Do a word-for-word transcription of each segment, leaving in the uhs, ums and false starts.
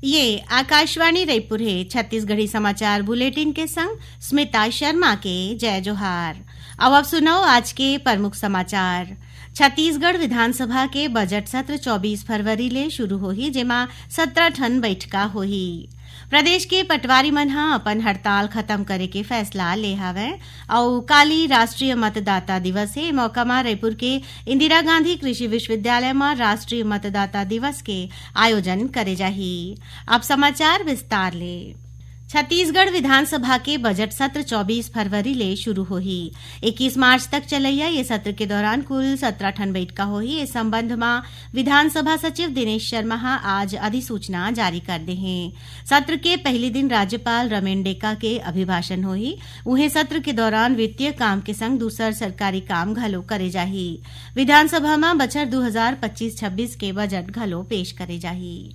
ये आकाशवाणी रईपुर हे। छत्तीसगढ़ी समाचार बुलेटिन के संग स्मिता शर्मा के जय जोहार। अब आप सुनव आज के प्रमुख समाचार। छत्तीसगढ़ विधानसभा के बजट सत्र चौबीस फरवरी ले शुरू होही, जेमा सत्रह ठन बइठका होही। प्रदेश के पटवारी मन ह अपन हड़ताल खत्म करे के फैसला ले हवय। अउ काली राष्ट्रीय मतदाता दिवस हे। ए मौका म रईपुर के इंदिरा गांधी कृषि विश्वविद्यालय म राष्ट्रीय मतदाता दिवस के आयोजन करे जाही। अब समाचार विस्तार ले। छत्तीसगढ़ विधानसभा के बजट सत्र चौबीस फरवरी ले शुरू होही। इक्कीस मार्च तक चलइया ये सत्र के दौरान कुल सत्रह ठन बइठका होही। इस संबंध म विधानसभा सचिव दिनेश शर्मा ह आज अधिसूचना जारी कर दे हे। सत्र के पहली दिन राज्यपाल रमेन डेका के अभिभाषण होही। उहें, सत्र के दौरान वित्तीय काम के संग दूसर सरकारी काम घलो करे जाही। विधानसभा म बछर दू हजार पच्चीस छब्बीस के बजट घलो पेश करे जाही।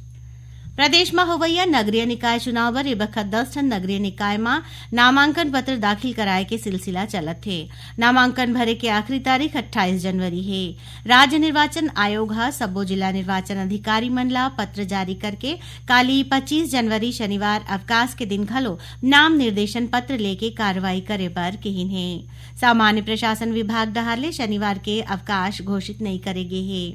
प्रदेश म होवइया नगरीय निकाय चुनाव बर ए बखत दस ठन नगरीय निकाय म नामांकन पत्र दाखिल कराए के सिलसिला चलत हे। नामांकन भरे के आखिरी तारीख अट्ठाईस जनवरी हे। राज्य निर्वाचन आयोग ह सब्बो जिला निर्वाचन अधिकारी मन ला पत्र जारी करके काली पच्चीस जनवरी शनिवार अवकाश के दिन घलो नाम निर्देशन पत्र लेके कार्रवाई करे बर किहिन हे। सामान्य प्रशासन विभाग डहार ले शनिवार के अवकाश घोषित नइ करे गे हे।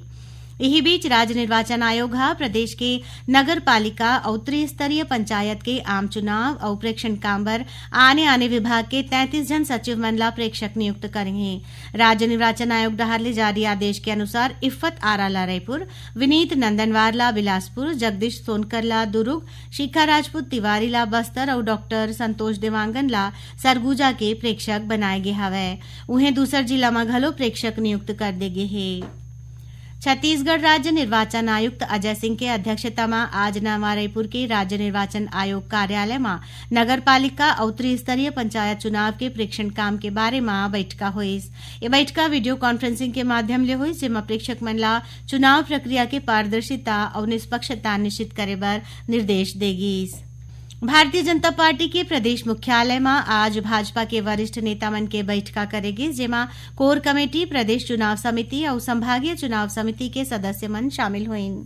इही बीच, राज्य निर्वाचन आयोग ह प्रदेश के नगर पालिका अउ त्रिस्तरीय पंचायत के आम चुनाव अउ प्रेक्षण काम बर आने-आने विभाग के तैंतीस झन सचिव मन ला प्रेक्षक नियुक्त करे हे। राज्य निर्वाचन आयोग डहार ले जारी आदेश के अनुसार, इफ्फत आरा ला रईपुर, विनीत नंदनवार ला बिलासपुर, जगदीश सोनकर ला दुरुग, शिखा राजपूत तिवारी ला बस्तर अउ डॉक्टर संतोष देवांगन ला सरगुजा के प्रेक्षक बनाए गे हवय। उहें, दूसर जिला म घलो प्रेक्षक नियुक्त कर दे गे हे। छत्तीसगढ़ राज्य निर्वाचन आयुक्त अजय सिंह के अध्यक्षता म आज नवा रायपुर के राज्य निर्वाचन आयोग कार्यालय म नगर पालिका अउ त्रिस्तरीय पंचायत चुनाव के प्रेक्षण काम के बारे म बइठका होइस। ये बइठका वीडियो कॉन्फ्रेंसिंग के माध्यम ले होइस, जेमा प्रेक्षक मन ला चुनाव प्रक्रिया के पारदर्शिता अउ निष्पक्षता निश्चित करे बर निर्देश दे गीस। भारतीय जनता पार्टी के प्रदेश मुख्यालय म आज भाजपा के वरिष्ठ नेता मन के बइठका करे गीस, जेमा कोर कमेटी, प्रदेश चुनाव समिति अउ संभागीय चुनाव समिति के सदस्य मन शामिल होइन।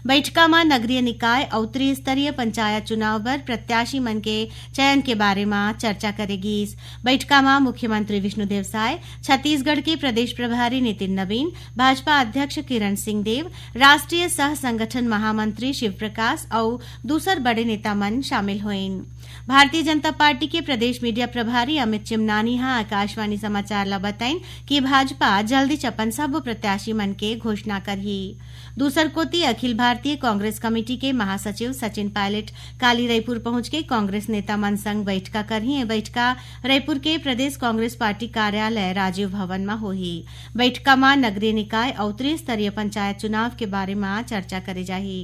बइठका म नगरीय निकाय अउ त्रिस्तरीय पंचायत चुनाव बर प्रत्याशी मन के चयन के बारे म चर्चा करे गीस। बइठका म मुख्यमंत्री विष्णुदेव साय, छत्तीसगढ़ के प्रदेश प्रभारी नितिन नबीन, भाजपा अध्यक्ष किरण सिंह देव, राष्ट्रीय सह संगठन महामंत्री शिव प्रकाश अउ दूसर बड़े नेता मन शामिल होइन। भारतीय जनता पार्टी के प्रदेश मीडिया प्रभारी अमित चिमनानी ह आकाशवाणी समाचार ल बताइन कि भाजपा जल्दीच अपन सब्बो प्रत्याशी मन के घोषणा करही। दूसर कोति, अखिल भारतीय कांग्रेस कमेटी के महासचिव सचिन पायलट काली रईपुर पहुंच के कांग्रेस नेता मन संग बइठका करही। ये बइठका रईपुर के प्रदेश कांग्रेस पार्टी कार्यालय राजीव भवन म होही। बइठका म नगरीय निकाय अउ त्रिस्तरीय पंचायत चुनाव के बारे म चर्चा करे जाही।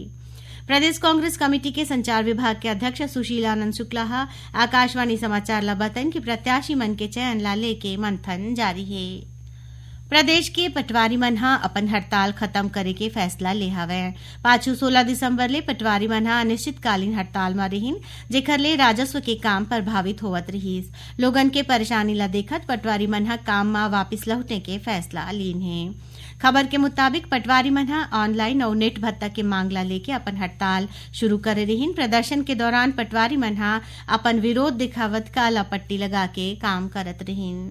प्रदेश कांग्रेस कमेटी के संचार विभाग के अध्यक्ष सुशील आनंद शुक्ला ह आकाशवाणी समाचार ल बतइन कि प्रत्याशी मन के चयन ला लेके मंथन जारी हे। प्रदेश के पटवारी मन ह अपन हड़ताल खत्म करे के फैसला ले हवय। पाछू सोलह दिसंबर ले पटवारी मन ह अनिश्चितकालीन हड़ताल म रिहिन, जेखर ले राजस्व के काम प्रभावित होवत रिहिस। लोगन के परेशानी ल देखत पटवारी मन ह काम म वापिस लहुटे के फैसला लीन हे। खबर के मुताबिक, पटवारी मन ह ऑनलाइन अउ नेट भत्ता के मांग ला लेके अपन हड़ताल शुरू करे रिहिन। प्रदर्शन के दौरान पटवारी मन ह अपन विरोध दिखावत काला पट्टी लगा के काम करत रिहिन।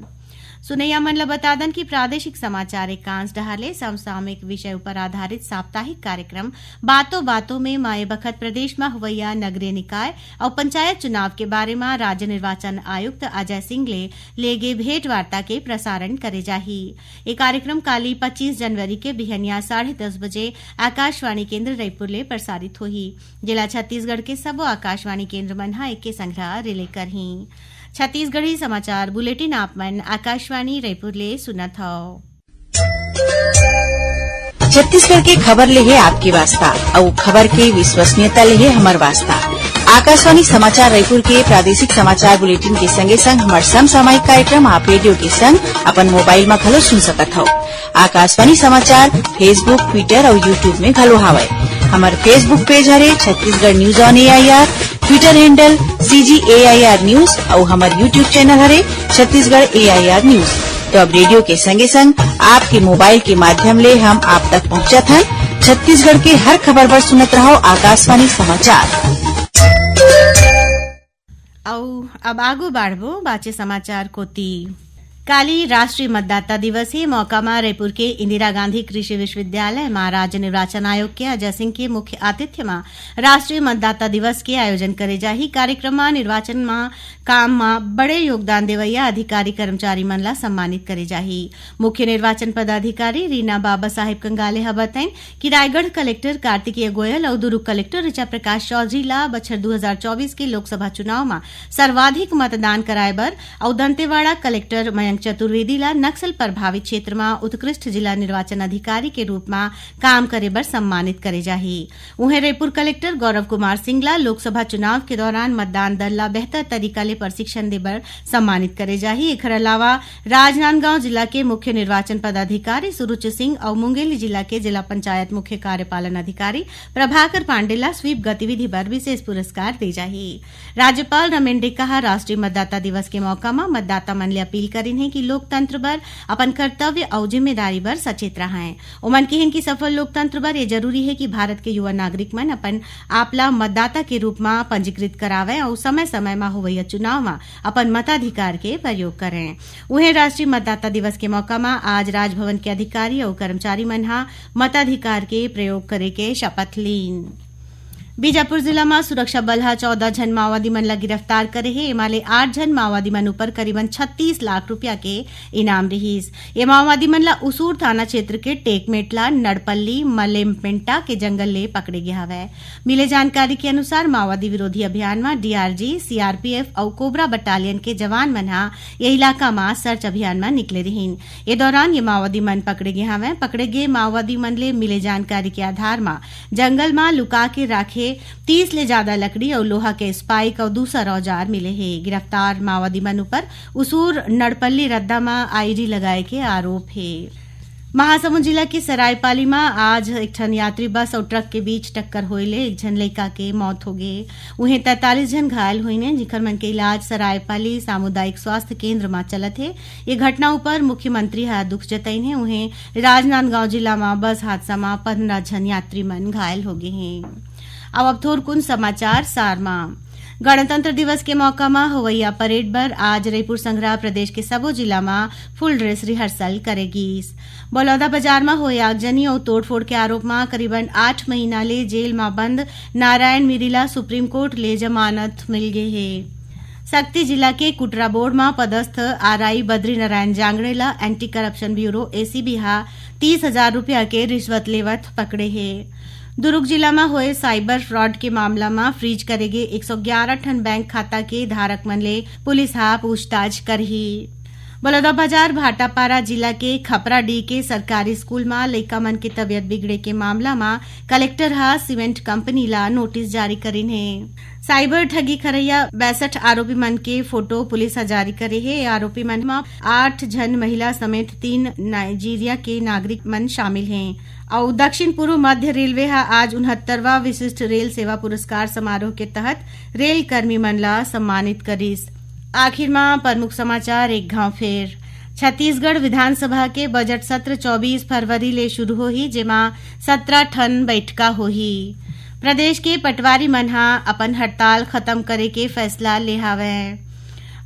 सुनैया मन ल बता दन कि प्रादेशिक समाचार एकांश डहार ले समसामयिक विषय उपर आधारित साप्ताहिक कार्यक्रम बातों बातों में म ए बखत प्रदेश म होवइया नगरीय निकाय अउ पंचायत चुनाव के बारे म राज्य निर्वाचन आयुक्त अजय सिंह ले लेगे भेंट वार्ता के प्रसारण करे जाही। ये कार्यक्रम काली पच्चीस जनवरी के बिहनिया साढ़े दस बजे आकाशवाणी केंद्र रईपुर ले प्रसारित होही, जेला छत्तीसगढ़ के सबो आकाशवाणी केंद्र मन ह एके संघरा रिले करही। छत्तीसगढ़ी समाचार बुलेटिन आप मन आकाशवाणी रईपुर ले सुनत हव। छत्तीसगढ़ के खबर ले हे आपके वास्ता, अउ खबर के विश्वसनीयता ले हे हमर वास्ता। आकाशवाणी समाचार रायपुर के प्रादेशिक समाचार बुलेटिन के संगे संग हमर समसामयिक कार्यक्रम आप रेडियो के संग अपन मोबाइल म घलो सुन सकत हव। आकाशवाणी समाचार Facebook, Twitter अउ YouTube में घलो हावय। हमर Facebook पेज हरे Chhattisgarh news on AIR, Twitter handle CG AIR news अउ हमर YouTube चैनल हरे छत्तीसगढ़ एआईआर न्यूज। तो अब रेडियो के संगे संग आपके मोबाइल के माध्यम ले हम आप तक पहुंचत हन छत्तीसगढ़ के हर खबर बर सुनत रहव आकाशवाणी समाचार। अउ अब आगू बाढ़बो बाचे समाचार कोति। काली राष्ट्रीय मतदाता दिवस हे मौका म रईपुर के इंदिरा गांधी कृषि विश्वविद्यालय म राज्य निर्वाचन आयोग के अजय सिंह के मुख्य आतिथ्य म राष्ट्रीय मतदाता दिवस के आयोजन करे जाही। कार्यक्रम म निर्वाचन म काम म बड़े योगदान देवइया अधिकारी कर्मचारी मन ला सम्मानित करे जाही। मुख्य निर्वाचन पदाधिकारी रीना बाबा साहेब कंगाले ह बताइन कि रायगढ़ कलेक्टर कार्तिकेय गोयल अउ दुरूग कलेक्टर ऋचा प्रकाश चौधरी ला बछर दू हजार चौबीस के लोकसभा चुनाव म सर्वाधिक मतदान कराए बर अउ दंतेवाड़ा कलेक्टर मयंक चतुर्वेदी ला नक्सल प्रभावित क्षेत्र म उत्कृष्ट जिला निर्वाचन अधिकारी के रूप म काम करे बर सम्मानित करे जाही। उहें, रईपुर कलेक्टर गौरव कुमार सिंह ला लोकसभा चुनाव के दौरान मतदान दल ला बेहतर तरीका ले प्रशिक्षण दे बर सम्मानित करे जाही। एखर अलावा राजनांदगांव जिला के मुख्य निर्वाचन पदाधिकारी सुरुचि सिंह अउ मुंगेली जिला के जिला पंचायत मुख्य कार्यपालन अधिकारी प्रभाकर पांडे ला स्वीप गतिविधि बर विशेष पुरस्कार दे जाही। राज्यपाल रमेन डेका ह राष्ट्रीय मतदाता दिवस के मौका म मतदाता मन ले अपील करिन हे कि लोकतंत्र बर अपन कर्तव्य अउ जिम्मेदारी बर सचेत रहंय। ओमन किहिन कि सफल लोकतंत्र बर ये जरूरी हे कि भारत के युवा नागरिक मन अपन आप ला मतदाता के रूप म पंजीकृत करावय अउ समय-समय म होवइया चुनाव म अपन मताधिकार के प्रयोग करंय। उहें, राष्ट्रीय मतदाता दिवस के मौका म आज राजभवन के अधिकारी अउ कर्मचारी मन ह मताधिकार के प्रयोग करे के शपथ लीन। बीजापुर जिला म सुरक्षा बल ह चौदह झन माओवादी मन ला गिरफ्तार करे हे। एमा ले आठ झन माओवादी मन ऊपर करीबन छत्तीस लाख रुपया के इनाम रिहिस। ये माओवादी मन ला उसूर थाना क्षेत्र के टेकमेटला, नड़पल्ली, मलेमपेंटा के जंगल ले पकड़े गे हवय। मिले जानकारी के अनुसार, माओवादी विरोधी अभियान म डीआरजी, सीआरपीएफ अउ कोबरा बटालियन के जवान मन ह ये इलाका म सर्च अभियान म निकले रिहिन। ये दौरान ये माओवादी मन पकड़े गे हवय। पकड़े गे माओवादी मन ले मिले जानकारी के आधार म जंगल म लुका के राखे तीस ले जादा लकड़ी अउ लोहा के स्पाइक अउ दूसर औजार मिले हे। गिरफ्तार माओवादी मन ऊपर उसूर नड़पल्ली रद्दा म आईईडी लगाए के आरोप हे। महासमुंद जिला के सरायपाली म आज एक ठन यात्री बस अउ ट्रक के बीच टक्कर होए ले एक झन लइका के मौत हो गे। उहें, तैंतालीस झन घायल होइन हे, जिखर मन के इलाज सरायपाली सामुदायिक स्वास्थ्य केंद्र म चलत हे। ये घटना ऊपर मुख्यमंत्री ह दुख जतइन हे। उहें, राजनांदगांव जिला म बस हादसा म पंद्रह झन यात्री मन घायल हो गे हें। अब, अब थोरकुन समाचार सार म। गणतंत्र दिवस के मौका म होवइया परेड बर आज रईपुर संघरा प्रदेश के सबो जिला म फुल ड्रेस रिहर्सल करे गीस। बलौदा बाजार म होए आगजनी अउ तोड़फोड़ के आरोप म करीबन आठ महीना ले जेल म बंद नारायण मिरी ला सुप्रीम कोर्ट ले जमानत मिल गे हे। सक्ती जिला के कुटराबोड़ म पदस्थ आरआई बद्रीनारायण जांगड़े ला एंटी करप्शन ब्यूरो, एसीबी, ह तीस हजार रुपया के रिश्वत लेवत पकड़े हे। दुरूग जिला म होए साइबर फ्रॉड के मामला म फ्रीज करे गे एक सौ ग्यारह ठन बैंक खाता के धारक मन ले पुलिस ह पूछताछ करही। बलौदाबाजार भाटापारा जिला के खपराडीह के सरकारी स्कूल म लइका मन के तबियत बिगड़े के मामला म कलेक्टर ह सीमेंट कंपनी ला नोटिस जारी करिन हे। साइबर ठगी करइया बासठ आरोपी मन के फोटो पुलिस ह जारी करे हे। ये आरोपी मन म आठ झन महिला समेत तीन नाइजीरिया के नागरिक मन शामिल हें। अउ दक्षिण पूर्व मध्य रेलवे ह आज उनहत्तरवां विशिष्ट रेल सेवा पुरस्कार समारोह के तहत रेल कर्मी मन ला सम्मानित करिस। आखिर म प्रमुख समाचार एक घांव फेर। छत्तीसगढ़ विधानसभा के बजट सत्र चौबीस फरवरी ले शुरू होही, जेमा सतरा ठन बइठका होही। प्रदेश के पटवारी मन ह अपन हड़ताल खत्म करे के फैसला ले हावय।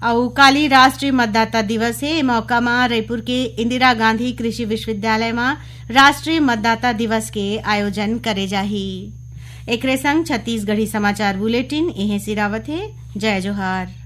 अउ काली राष्ट्रीय मतदाता दिवस हे। ए मौका म रईपुर के इंदिरा गांधी कृषि विश्वविद्यालय म राष्ट्रीय मतदाता दिवस के आयोजन करे जाही। एकरे संग छत्तीसगढ़ी समाचार बुलेटिन इहें सिरावत हे। जय जोहार।